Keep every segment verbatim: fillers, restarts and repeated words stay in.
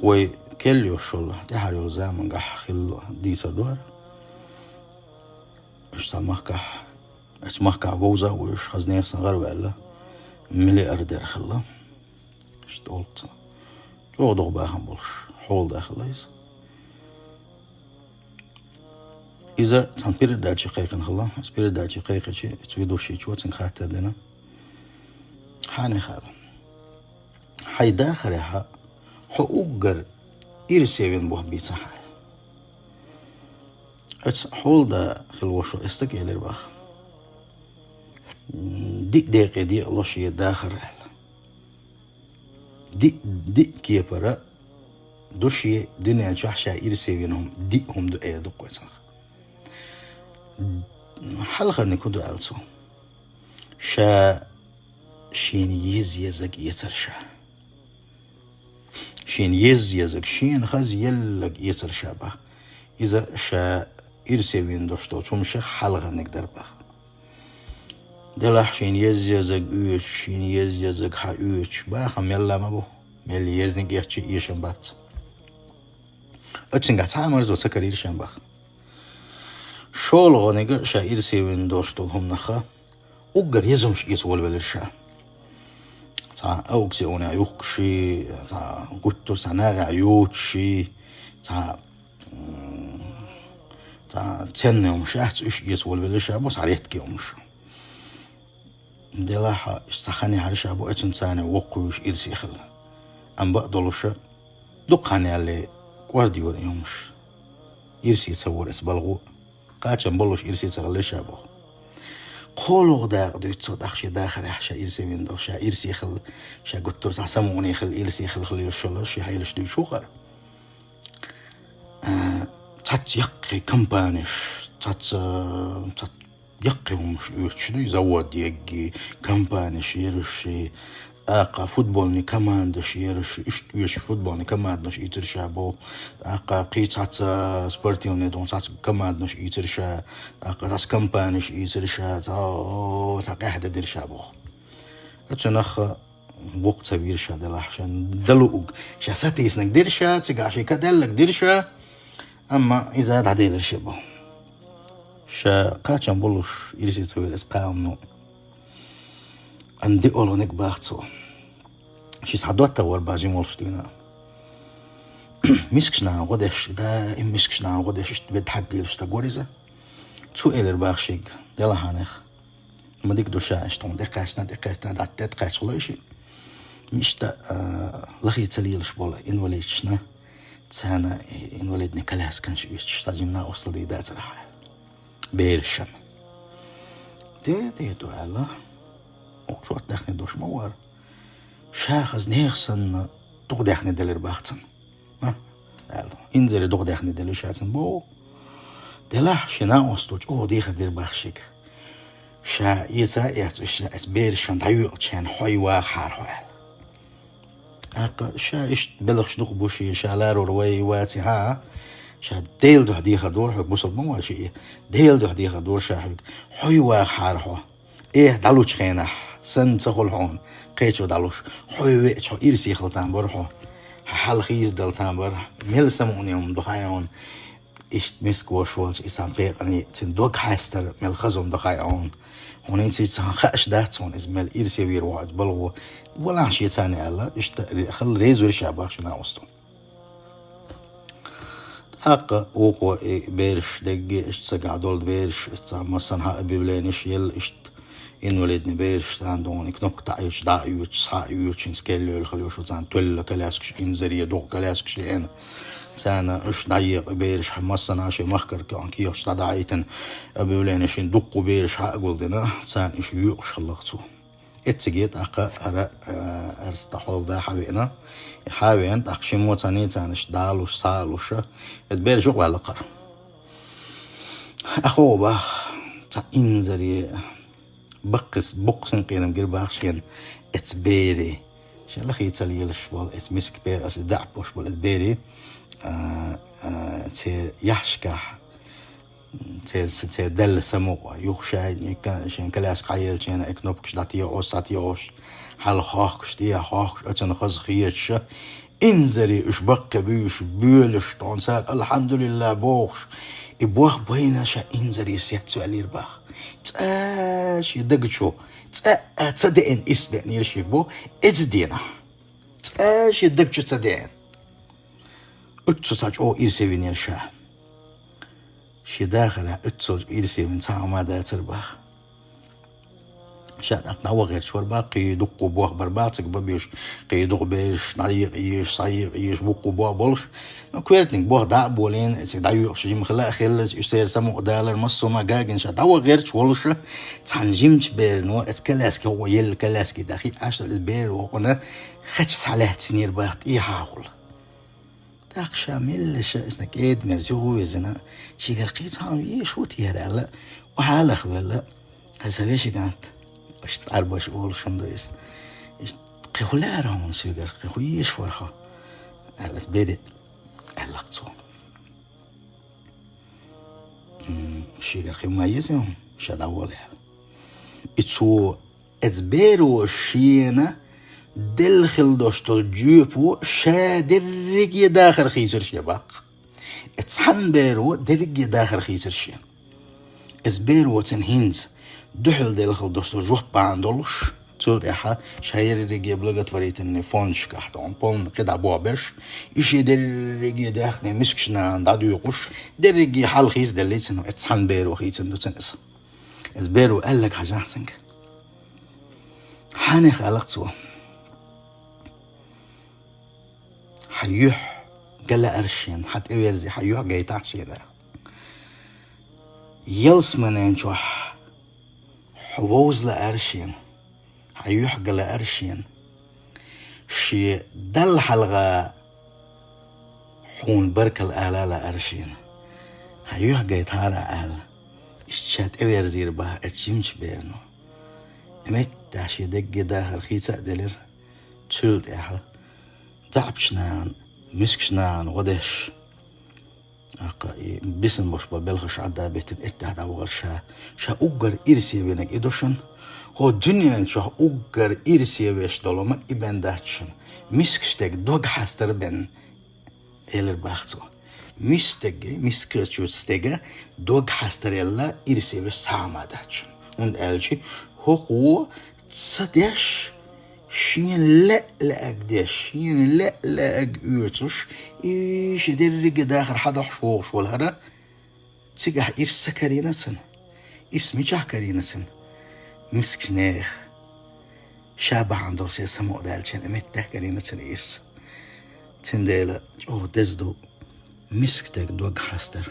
Вай кхел йолуш йолу, тӀаьхьара йолу заманахь хилла дийцар ду хӀара. Иштта махкахь, оцу махкахь вовза а вуьйш, хаза нехан санна гӀараваьлла, миллиардер хилла. Иштта олу цо. ЧӀогӀа дукха бахам болуш, хьолада хилла иза. Иза цхьана передаче кхайкхина хилла. Иза передаче кхайкхича, оцу ведущийчо цуьнга хаттар дина. Хьанехь аьлла: «Хьайн дахарехь хьо уггар ирсе вина бохь бийца хьан?» Оцу хьолада хилла волуш волу стага элира боху: «Диъ декъе декъало шен дахар», — аьлла. Диъ, диъ кепара ду шен дуьнен чохь ша ирсе вина хӀума, диъ хӀума ду эр ду-кх вай цунах. Хьалхарниг хӀун ду аьлла цо? Ша шена еза-езарг эцар ша. Шена еза-езарг, шена хаза елларг эцар ша боху. Иза ша ирсе вина долуш долчу хӀуманех хьалхарниг дара боху. Делахь шена еза-езарг оьцуш, шена еза-езарг хьан оьцуш, бахам мелла ма бу, мелла езниг эцча а эшам бац. Оцуьнгахь цхьа а марзо ца карийра шен боху. ШолгӀаниг а ша ирсе вина долуш долу хӀуманах уггар еза хӀумнаш эца волавелира ша. Цхьа аукционехь юхкуш, цхьа гуттар а цхьа нахехь йоцуш, цхьа, м, цхьа ценный хӀумнаш яц, уьш эца волавелира ша боху, цхьа редкий хӀумнаш. Делахь, иштта цхьа хан яьлла ша боху, оцунна царна воккхавуьйш ирсе хилла. Амма бакъдолуш, дукха хан ялале кӀордайора и хӀумнаш. Ирсе ца вора иза балхо. Кхачам болуш ирсе ца хилла ша боху. КхоалгӀа дакъа дуьйцу цо тӀаккха шен дахарехь ша ирсе вина долуш, ша ирсе хилла, ша гуттар а цхьа самукъане хилла, ирсе хилла, хилла йолуш йолу шен хьелаш дуьйцуш ву хӀара. А, цхьацца яккхий компанеш, цхьацца, цхьацца яккхий хӀумнаш оьцуш ду, завод егги, компанеш ераш, тӀаккха футбольный командаш ераш, иштта оьшуш футбольный командаш ийцира ша боху, тӀаккха кхин цхьацца спортивный дон цхьацца командаш ийцира ша, тӀаккха цхьацца компанеш ийцира ша, цхьа, о, цхьа къаьхьа де дира ша боху. Оцунах воккха ца вийра ша делахь, шен далуург, ша сатийсаниг дира ша, цигахь шен каделларг дира ша, амма иза дӀаделира шен боху. Ша кхачам болуш ирсе ца вира иза кхаамно. Амма диъолгӀаниг боху цо. Ши схьа доттагӀа вара боху жима волуш дийнахь. Мискачу нахана гӀо деш, даим мискачу нахана гӀо деш, иштта ведда хьадделаш стаг вара иза. Цо элира боху шега, делахь хьанех. Ма дика ду ша, иштта хьуна тӀекхаьчна, тӀекхаьчна, дӀа тӀе тӀекхаьчна хилла и шиъ. Иштта, а, лахе ца лелаш болу инвалидашна, царна инвалидный колясканаш оьцуш, цхьа жимма накъосталла дийр дацара хьан. Берашна. Де, де ду аьлла. Окху чохь даьхни долуш ма вара. Ша хаза нехан санна дукха даьхни делира боху цунна. Ха? Аьлла. Инзаре дукха даьхни делира ша цунна боху. Делахь шен накъосталла чӀогӀа дехар дира боху шега. Ша эца а эцна, ша оцу берашна дӀайоькъучу хенахь хьо вахахьара хьо аьлла. ТӀаккха ша иштта белхаш дукха бу шен, ша ларор вай вацахь а, ша Делан дуьхьа дехар дора хьоьга, бусалба ма вара шен, Делан дуьхьа дехар дора ша хьоьга. Хьо вахахьара хьо. Эхь дӀалучу хенахь, санна ца хуьлу хьуна, кхечо дӀалуш, хьо веача хьо ирсе хила там бара хьо. Хьан хьал хийцадала там бара, мел самукъане хӀума ду хаьий хьуна. Иштта миска волуш волчу и сан пекъарний, цуьнан дог хьаьстар мел хаза хӀума ду хаьий хьуна. Хьуна хӀинца цхьа хууш дац хьуна иза мел ирсе вийр ву иза балхо. Валахь шен царна аьлла, иштта ре-, хала реза вира ша боху шен накъосталла. ТӀаккха вукхо и бераш дегге, иштта цигахь долу бераш, цхьа массанхьа объявленеш елла, иштта инвалидный бераш, царна дуьхьал и кнопка таӀийча, дӀа а оьцуш, схьа а оьцуш, хӀинца кхел йолу хила ю шу, царна тоьлла коляскаш, инзаре дукха коляскаш еана. Царна уьш дӀаекъа бераш, хьан массанхьа шен махкара кхин киохчу дӀадахьийтина, объявленеш шен дуккха бераш хьа а гулдина, царна уьш йоькъуш хилла-кх цо. Эцциге тӀаккха ара, а, арста хьолда хьавеана. Хьавеана, тӀаккха шиммо цхьаьна царна иштта дӀалуш, схьа а луш, иза бераш юкъаваьлла-кх хӀара. Ахо бах, цхьа инзаре, баккхис-, буккха синкъерам гира бах шена эцу бере. Шен лахе ца лелаш болу эцу миска пекъарш, даьӀахпош болу эцу бере, а, а, церан яхьашкахь, церан, церан даьлла самукъа, юха шайна и ка-, шен коляска хьаеллачу хенахь и кнопкаш дӀатоьхуш, схьатоьхуш, хьалха хохкуш, тӀехьа хохкуш, оцунна хаза хеташ, Инзаре уьш баккхий буьйш, боьлуш, тхьовра цара «Алхьамдулиллахь» бохуш, и бох байна ша инзаре сецваьллера бах. ЦӀа шен даг чу, цӀа а ца деана, ирс деанера шега бо, эцу дийнахь. ЦӀа шен даг чу ца деана. Уьццу цхьа чӀогӀа ирсе винера ша. Шен дахарехь уьццул ирсе вина цхьа хӀума дацара бах. Ша тӀаккха дӀавахарчу вара бах, кхин дуккха бох бара бах, цига бан беш, кхин дукха бераш дӀаекъа езаш, схьаекъа езаш, буккха бох болуш. Ну, коьртаниг бох дӀа а болийна, цига дӀайоькъуш жима хила а хилла, уьш церан самукъадалар, массо а хӀума гагина ша дӀавахарчу волуш, цхьана жимачу берано, эцу коляски, хӀокхо елла коляски дахи, аша иза беро хӀокхунна хача схьалаьцнера бах тӀехьагӀула. ТӀаккха ша мелла ша, иза кӀеда-мерза юха вирзина, шегара кхин цхьа хӀума езаш ву те хӀара аьлла, охьа а лахвелла, хьан сан вешин кӀант, аша тӀарбаш олуш хӀума ду иза. Иштта кхин хӀун лаьара хьуна соьгара, кхин хӀун езаш вара хьо? Аьлла, аса бере, аьлла-кх цо. М, шегара кхин ма еза хьуна, ша дӀавола аьлла. И цо Эцу беро шена делла хила долуш долу жоьпо ша дерриге дахар хийцира шен баккха. Эцу цхьана беро дерриге дахар хийцира шена. Эцу беро цуьнан хӀинца дуьхьал делла хила долуш долу жоп бахьана долуш, цул тӀаьхьа ша ерриге благотворительный фондашкахь тхьовра полна кхидӀа бохбеш, и шен дерриге даьхни мискачу нахана дӀадоькъуш, дерриге хьал хийцаделлий цуьнан, эцу цхьана беро хийцина ду цуьнан иза. Эцу беро аьлларг хьажахь цуьнга. Хьанех аьлла-кх цо: «Хьан юьхь ган лаьара шена, хьан тӀеверзе, хьан юьхь гайтахь шена». Ялсаманин чохь хьо вовза лаьара шена, хьан юьхь ган лаьара шена. Шен Далла хьалха хьуна баркалла ала лаьара шена. Хьан юьхь гайтахьара аьлла, иштта ша тӀеверзийра бах эцу жимачу берано. И меттехь шен дерриге дахар хийца а делира, цул тӀаьхьа даьӀахкачу нахана, мискачу нахана гӀо деш, тӀаккха и бисина болуш болу белхаш Ӏадда беттина эттехь дӀавахара ша. Ша уггар ирсе винарг и ду шуна. ХӀокху дуьнен чохь уггар ирсе веш долу ма и бен дац шуна. Мискаш дерг дог хьастар бен, элира бах цо. Мискаш дерг, мискачу стега дог хьастар елла ирсе веш цхьа а ма дац шуна. ХӀунда аьлча хӀокхо ца деш, шена лаьа-лаьаг деш, шена лаьа-лаьаг оьцуш, и ши дерриге дахар хьадохьуш вогӀуш волу хӀара, цигахь ирс ца карийна цуьнан. Ирс мичахь карийна цуьнан? Мискачу нехан. Ша бахьана долу сен самукъадаьллачийн меттехь карийна цуьнан ирс. Цундела чӀогӀа деза ду мискаш дерг дог хьастар,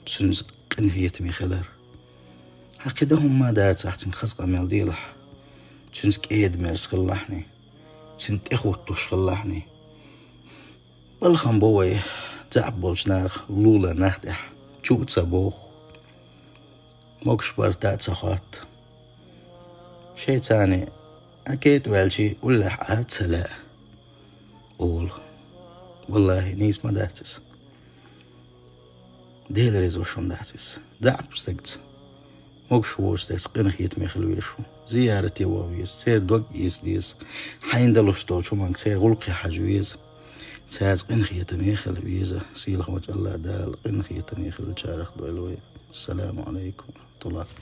цуьнца къинхетаме хилар. Хьан кхин дан хӀумма дацахь, цуьнга хаза къамел делахь, цуьнца кӀеда-мерза хилалахьний, цуьнан тӀехӀуттуш хилалахьний. Балхам бо вай, заьӀап болчу наха лулара нах тӀехь чу а ца боху, могуш барта а ца хотту. Шайца а кхета ваьлчий уллехь а ца лаьа, олу. Валлахи, нийса ма дац иза. Дела реза ву шуна дац иза. ЗаьӀап стегца, могуш воцу стегца къинхетаме хила везаш ву. Зиярате ваха веза, церан дог эца деза. Хьайна далуш долчу хӀуманга церан гӀуллакхе хьажа веза. Цаьрца къинхетаме хила веза. Сийлахь волчу АллахӀ Дала къинхетаме хиллачарах дойла вай. Ассаламу Ӏалайкум ва рахьматуллахӀ.